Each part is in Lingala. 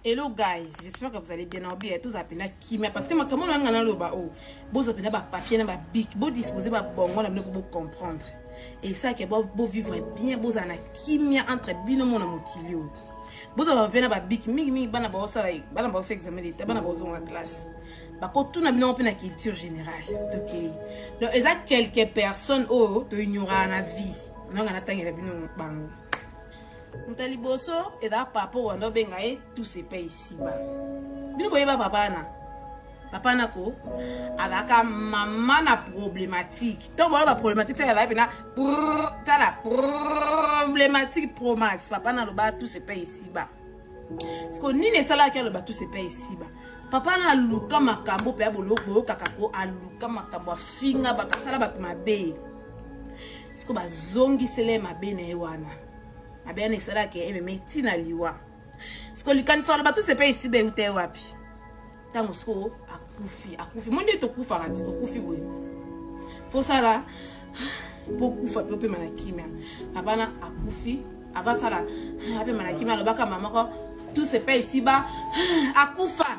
Hello guys, j'espère que vous allez bien. Naobi, tous appelés kimia parce que makambo na nga naloba oh, bozo pena ba papier na ba bic, bo disposer ba bongo na bino pour comprendre. Et ça que bo bo vivre bien, boza na kimia entre bino mona mokili oyo. Bozo ba papier na ba bic mingi mingi bana ba osala bana ba osala examen d'état, bana ba ozonga classe. Bakotuna bino mpe na culture générale. Tokei. Donc eza quelques personnes oyo to ignoraka na vie. Nanga natangela bino bango. Moto ya liboso eza papa oyo banda obenga ye tout se paye ici-bas. Bino boyeba papa wana. Papa na ko azalaka mama na problématique. Ntango baloba problématique seke azalaki mpena tala problématique pro max. Papa na aloba tout se paye ici-bas. Siko nini esalaki aloba tout se paye ici-bas? Papa na aluka makambo mpe boyokaka ko aluka makambo afinga bato asala bato mabe. Siko bazongisela ye mabe na ye wana. Mabe wana esalaki ememe ntina liwa. Siko likanisi wana bato sepe esiba euta ye wapi? Ntango siko akufi, akufi. Mo nde tokufaka ti okufi boye. Fosala mpo okufa mpe opema na kimia. Papa na akufi, avasala apema na kimia alobaka mama ko tout se paye ici-bas akufa.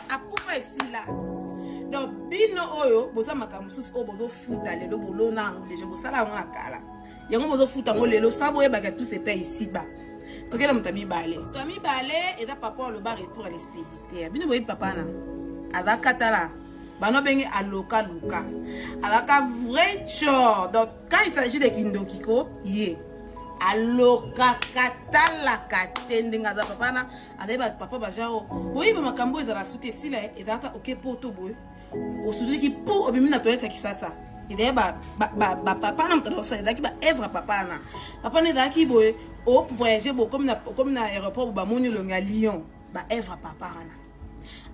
Akufa esila. Donc bino oyo boza makambo mosusu oyo bozofuta lelo bolona yango deja bosala yango na kala. Yango bozofuta yango lelo sa boyebaka tout se paye ici-bas. Tokela moto ya mibale. Moto ya mibale eza papa aloba retour à l'expéditeur. Bino boyebi papa na aza katala. Bano benge aloka luka. Alaka vrai tchor. Donc quand il s'agit de kindoki ko ye aloka katalaka te ndenge aza papa na azali ba papa ba genre boyeba makambo ezala suti esila ezalaka oke poto boye osutuki pu obimi na toilette ya kisasa ezali bapapa na moto nyonso ezalaki baevre ya papa na papa na ezalaki boye ovoyage bo okomi na aéroport bo bamoni elongi ya lion baevre ya papa wana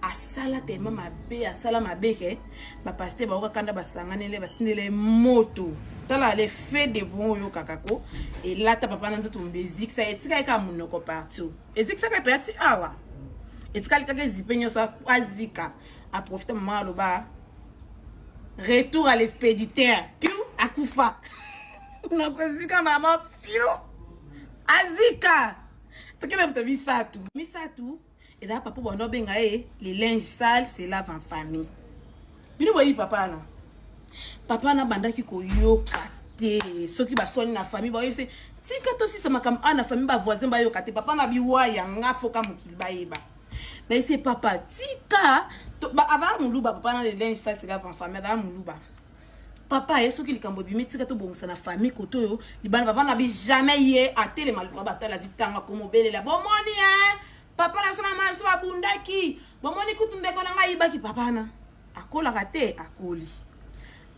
asala tellement mabe asala mabe ke bapaster bayoka kanda basanganele batindele ye moto tala le fait devant oyokaka ko elata papa na nzoto mobe ezikisa ye etikali kaka monoko partout ezikisaka epe ati awa etikali kaka ezipe nyonso azika aprofite mama aloba retour à l'expéditeur piu akufa nakozika mama piu azika tokende moto misato misato ezala papa banda obenga ye le linge sale se lave en famille bino boyebi papa na papa na bandaki koyoka te soki baswani na famille baoyebise tika tosisa makambo awa na famille bavoisin bayoka te papa na biwaya nga foka mokili bayeba bayese papa tika avaa moluba papa na le linge sale se lave en famille avaa moluba papa ye soki likambo ebimi tika tobongisa na famille kote oyo libanda papa na bi jamais ye atelema luka batala ti ntango akomobelela bomoni e papa na biso na mama biso babundaki bomoni kutu ndeko na ngai ayibaki papa na akolaka te akoli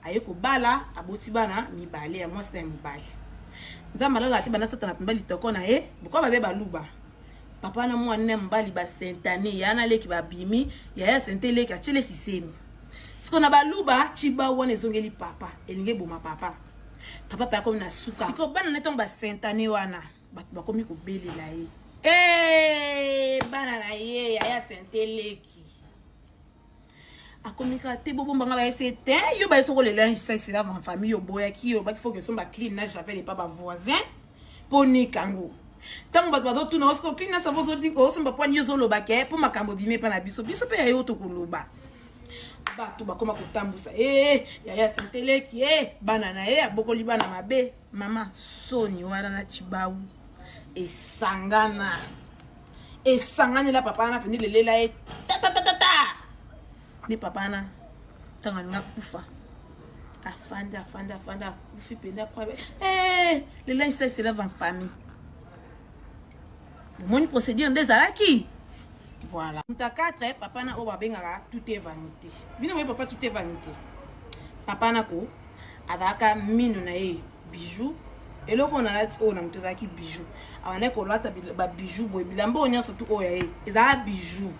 aye kobala aboti bana mibale ya mwasi na ya mobali nzambe alalaka te banda satana pemba litoko na ye bokoa babe baluba papa na mwana na mobali basentane ya na leki babimi yaya sente leki atie leki semi siko na baluba chiba wana ezongeli papa elingi eboma papa papa pe akomi na suka siko bana na ntango basentane wana bato bakomi kobelela ye hey, bana na ye yaya sente leki akomi kaka te bobombanga bayese te yo bayese kolela esala en famille oboyaki yo obaki foke osomba clean na javel epa bavoisin mpo nika yango ntango bato bazotuna osiko clean na savo osomba mpo ani ozoloba ke mpo makambo ebimi epa na biso biso mpe ya yo tokoloba bato bakoma kotambusa e yaya senteleki e bana na ye abokoli bana mabe mama soni wana na chibau esangana esanganela papa wana pende lelela ye tatatatata nde papa wana ntango alinga kufa afandi afandi afandi akufi mpenza akwa eh, lela esalisela van famille bomoni procédure nde ezalaki voilà moto ya 4 papa na oyo babengaka tout est vanité bino boye papa tout est vanité papa na ko azalaka mino na ye bijou eloko oyo nalati oyo na moto ezalaki bijou abandaki kolata babijou boye bilamba oyo nyonso tu oyo ya ye ezalaka bijou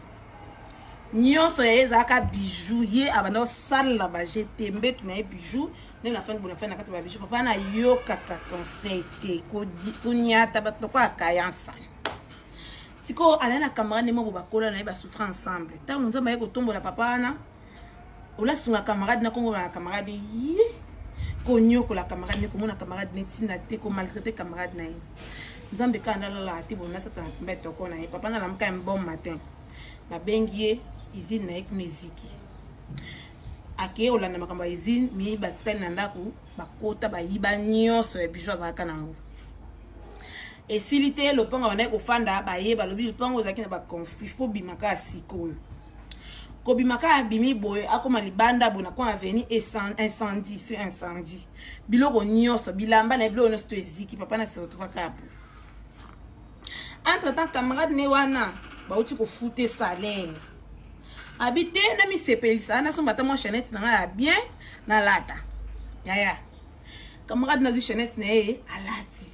nyonso ya ye ezalaka bijou ye abanda kosalela baje te mbetu na ye bijou nde nafandi boye nafandi na kati ya babijou papa nayokaka conseil te koniata bato lokola kayansa sikoyo azali na camarade moko bakola na ye basouffre ensemble ntango nzambe aye kotombola papa wana olasunga camarade na kongo na camarade ye konyokola camarade ne komona camarade ne ntina te komaltraite camarade na ye. Nzambe kaka ndalalaka te bona Satana mpe toko na ye. Papa nalamuka un bon matin, babengi ye, usine na ye kuna eziki. Akeye kolanda makambo ya usine, mi batikali na ndako, bakota bayiba nyonso ya bijou azalaka nango. Esili te, lopango bandaki kofanda, baye balobi lopango ezalaki na baconflit, fo bima kaka sikoyo. Kobima kaka, abimi boye, akoma libanda boye na coin avenue, incendie sur incendie, biloko nyonso, bilamba na ye, biloko nyonso to eziki. Papa na se retrouva kaka boye. Entre temps, camarade ne wana bauti kofute salaire, abi te na misepelisa, nasomba ata mwa chaînette na ngai ya bien nalata. Yaya camarade nazwi chaînette na ye, alati,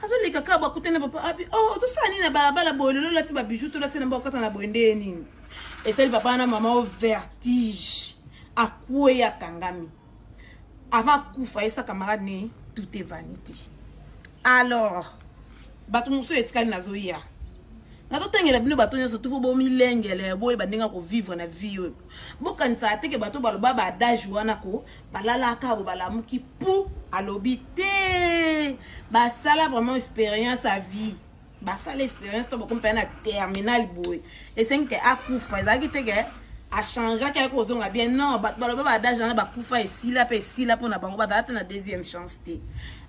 azoleka kaka, bakutani na papa. Abi: "Oh, ozosala nini na balabala boye lelo? Olati babiju to olati na bakokata na boye nde nini?" Esali papa na mama o vertige, akweyi, akangami. Avant akufa, ayesa camarade ne: "Tout est vanité." Alors bato mosusu etikali, nazoya, nazotangela bino bato nyonso tu mpo bomilengele, boyeba ndenge ya kovivre na vie oyo. Bokanisaka teke bato baloba baadage wana ko balalaka bo balamuki pu alobi te. Basala vraiment expérience ya vie, basala expérience to bakomi mpe na terminal boye. Esengi ke akufa, ezalaki te ke achangeaki, ayaki kozonga bien. Non, bato baloba baadage wana bakufa, esila mpe esila mpo na bango, bazala te na deuxième chance te.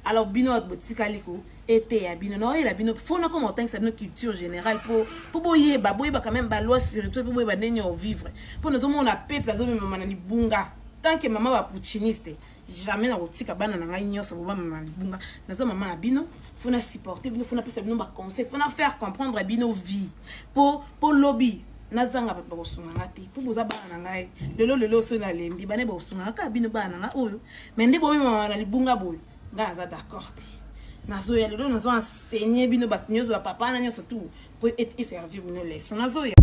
Alors bino bato botikali ko eteya bino, naoyela bino fo nakoma kotangisa bino culture générale mpo boyeba, boyeba quand même baloi spirituelle, mpo boyeba ndenge ya ovivre, mpo nazomona peuple azomemama na libunga. Tant que mama baputchiniste, jamais nakotika bana na ngai nyonso bobamema na libunga. Naza mama na bino, fo na supporter bino, fo napesa bino baconseil, fo na faire comprendre bino vie, mpo lobi nazanga bato bakosunga nga te, mpo boza bana na ngai. Lelo lelo so nalembi, bana bakosungaka kaka bino, bana na ngai oyo. Mais nde bomemama na libunga boye, ngai naza d'accord te. Nazoya lelo, nazo enseigner bino bato nyonso, bapapa na nyonso tu, mpo eservir bino leçon. Nazoya.